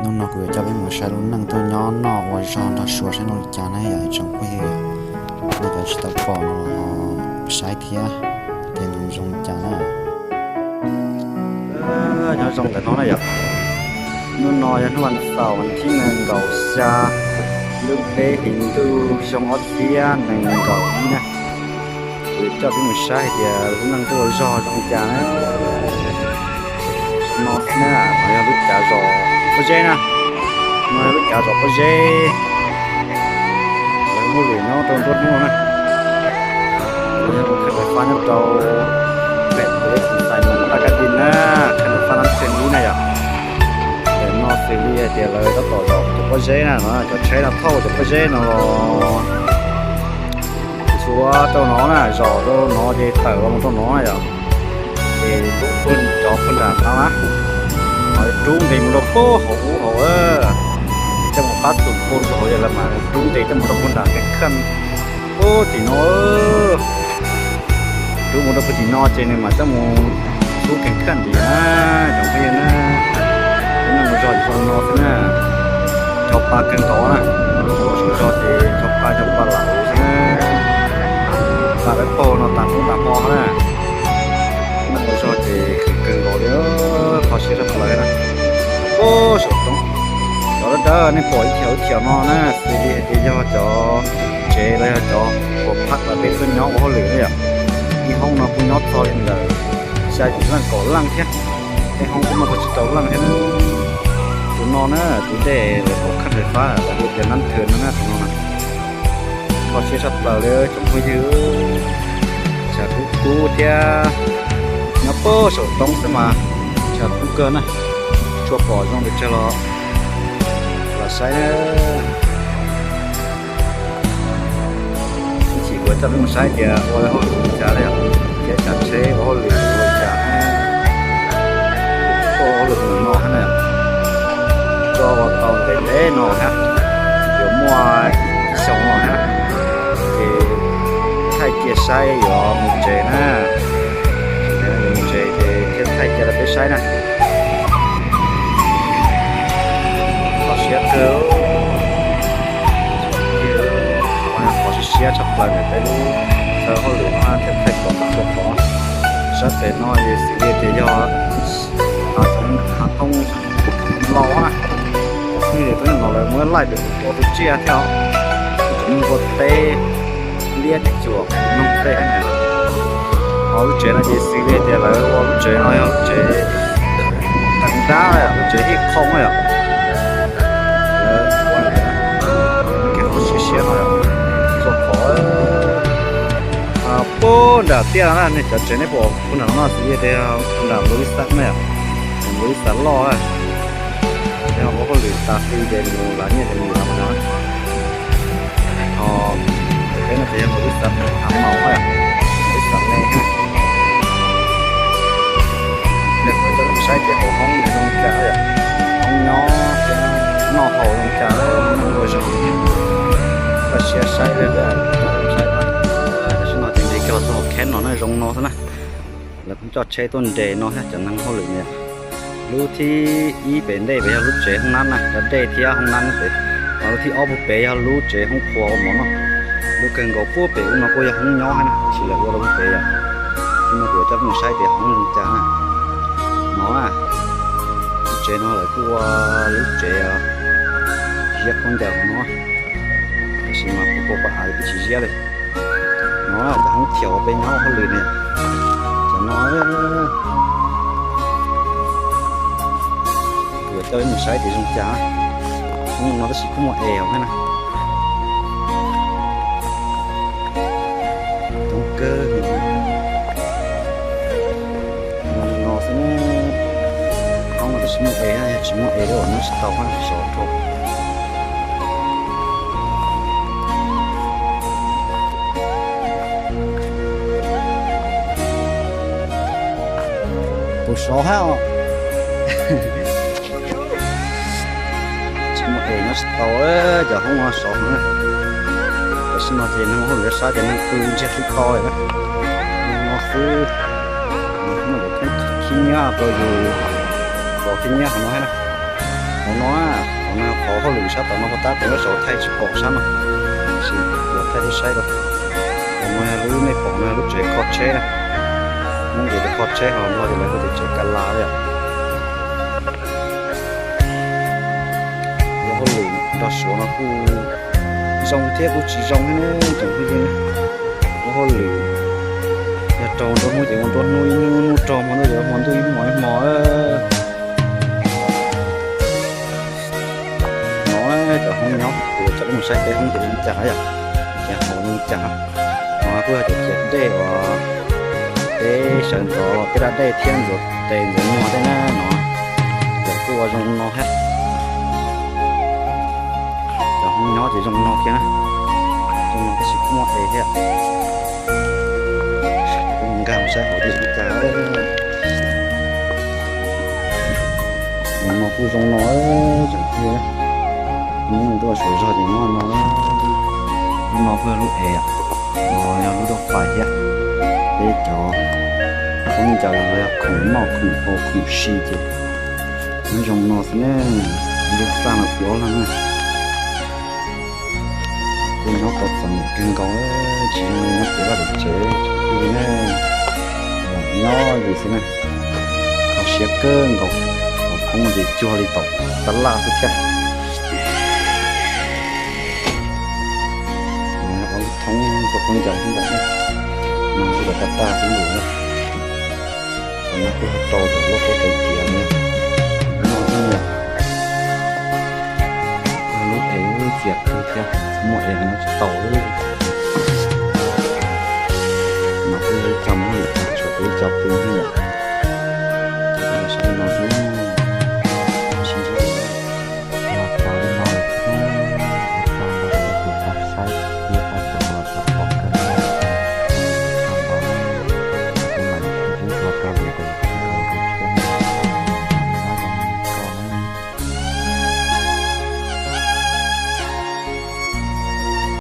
Hnub no kuv yuav coj peb mus saib lub neej tuaj nyob noj ua zog nrog Suav saib zoo li cas na yom tsoom phooj ywg. Nej cov tsis tau pom no los saib thiab, ces nws zoo li cas na. Nyob zoo ntawm no na yom. Hnub no yog hnub vas xaum thib nees nkaum xya, lub peb hlis ntuj xyoo ob txhiab nees nkaum ib na. Kuv coj peb mus saib hais tias lub neej tuaj ua zog zoo li cas na. No xwb na, no yog lub cav zos Pob Zeb na. No yog lub cav zos Pob Zeb. Lawv muaj lwm nyob rau nruab hnub na. Lawv yog ua kheej lawv fab nyob rau pem lawv tus xais mus nqa kab din na, kheej lawv fab nab txhia ib na yom. Ntawm no xws li hais tias lawv tab tom zom cov Pob Zeb na, cov tsheb no thauj cov Pob Zeb no los txhua rau no na, zom rau no ces tawm los mus rau no na yom. Ces lub pug cov pug nram no na, rub nqis mus rau pem hauv ub hauv, coj mus pab tus pug rau hauv ces lawv mas rub nqis coj mus rau pug nram kev kheej pem tim no. Rub mus rau pem tim no ces nws mas coj mus txhub kev kheej tim na, tsoom phooj ywg na. Lub neej ua zog zoo no xwb na. Chau pa kawg nkaus na, ua zog ces chau pa chau pa lam xwb na. Tas peb paug no tas hnub tas hmo na. Neej ua zog ces kawg nkaus li, kho siab tshaj plaws na. Ub, saum toob, cov dawb dawb nej pom ib thiaum ib thiaum no na, xws li hais tias yog cov tsev los yog cov uas phab uas peb tuaj nyob ua hauj lwm na yom. Ib hoob no kuj nyob txog li ntawm xya yim leej kaum leej thiab. Tej hoob kuj muaj txog tsib rau leej thiab na. Tus no na, tus dej lawv pom kheej lawv fab lawv hu tias nab thwm no na, tus no na. Kho siab tshaj plaws li tsoom phooj ywg. Tshav kub kub thiab, nyob pem saum toob xwb mas tshav kub kawg na. Tsuas pom zoo pes tsawg los los saib na. Ib chim kuv coj peb mus saib tias ua hauj lwm li cas li, thiab tsam tsheb ua hauj lwm li cas, tuaj ua hauj lwm no thiab na. Tuaj ua tau ntev ntev no thiab, yuav muaj ib xyoos no thiab, ces thaij cia saib yuav mus tsev na. Yuav mus tsev ces thiaj thaij cia rau peb saib na. Kho siab kawg, kho siab siab tshaj plaws ntawm peb lub chaw hauj lwm no thiab thaij pom txhua qhov. Sab pem no ces xws li tias yog hav thoob los na, xws li tus no lawv muab laij pem ua tus tsiaj thiab, tus npua teb liab cuam noog tej. Ho lub tsev no ces xws li tias lawv ua lub tsev no yog lub tsev teev dab, lub tsev hij qhoom yom. Lawv ua kev kho siab siab no yom, txhua qhov. Puag nram tiaj no na, nej cov tsev nej pom puag nram no xws li tias nram npus lis xav na yom, npus lis xav loj na. Yog ua hauj lwm tas hli ces mus lav nyiaj ces mus lav no. Ho peb no ces yog npus lis xav hav maum na, npus lis xav me na. Yog kuv coj nej saib ces hauv hoob zoo li cas yom, hoob nyob thiab noj haus zoo li cas, ua zoo. Kho siab saib li, saib. Tam sim no ces nce kiag los txog hauv kheb no na, zoo no xwb na. Lawv kuj coj tsheb tuaj nres no thiab cov neeg hauj lwm no. Lub thib ib pem ntej pem yog lub tsev hoob nab na, cov dej thiab hoob nab pem. Ho lub thib ob puag pem yog lub tsev hoob qhua ua mov noj. Lub kawg nkaus puag pem ub no kuj yog hoob nyob thiab na, tab sis lawv ua rau puag pem yom. Hnub no kuv yuav coj peb mus saib tias hoob zoo li cas na. No na, lub tsev no lawv kuj ua lub tsev ziab khaub ncaws no, tab sis mas puag puag pem av peb tsis ziab li. No cov hoob thiaum uas peb nyob ua hauj lwm ne, cov no. Kuv yuav coj peb mus saib tias zoo cas. Hoob no tab sis kuj muaj es thiab na. Coob kawg. No xwb, hoob no tab sis muaj es, yog tsis muaj es los nyob tsis tau, sov rau. Puas sov hab os. Tsis muaj es nyob tsis tau, cov hoob no sov heev na. Tam sim no ces neeg hauj lwm sab ces neeg pw ntsiag xwb to na. No xwb, muaj cov khib nyiab rau yus, cov khib nyiab hauv no thiab na. Hauv no, hauv no qhov hauj lwm sab tom no puag ta kuv nyob saum thaij tsis pom sab no, tab sis kuv thaij rau saib rau. Hauv no yog lub nej pom no lub tsev kho tsheb na, Hmoob ces lawv kho tsheb ho Nplog ces lawv hu tias tsev ka la yom. Ua hauj lwm nrog Suav no kuj zoo thiab kuj tsis zoo thiab ne tsoom phooj ywg. Ua hauj lwm yog raug nruab hnub ces ua nruab hnub ib hnub, raug hmo ntuj ces ua hmo ntuj ib hmo ib hmo. No cov Hmoob nyob kuv tso peb mus saib peb Hmoob ces li cas yom, ces hauv li cas. No kuj yog cov ciav dej uas peb sawv ntxov peb da dej thiab ntxuav tes ntxuav muag tej na no, lawv kuj ua zoo no thiab. Cov Hmoob nyob ces zoo no thiab na, zoo no tab sis kuj muaj es thiab. Kuv nkag mus saib hauv tias li cas. Hauv no kuj zoo no tseem tiag. Hnub tuaj suav zog ces nyob no. Lub no kuj yog lub es, no yog lub rau pais thiab. Peb cov khaub ncaws los yog khoom noj khoom haus khoom si ces nyob zoo no xwb ne. Lub txaj no kuj ob leeg na. Kuj nyob tau txom nyem kawg nkaus, tsis zoo li nyob pem vaj pem tsev tsoom phooj ywg na. Nyob yus xwb na, kho siab kawg nkaus, hauv poob ces cuag li tom tab laj xwb thiab. Ob lub thoob txog khaub ncaws xwb ntawd, no kuj tau tab tag xwb ntawd. Qhov no kuj yog rau cov loj khaub cov ciav no, no xwb yom. Kuj yog lub es txias khw thiab, muaj es no tsis tau li. No kuj yog ib co muaj li cas, tshuav ib co pw xwb yom.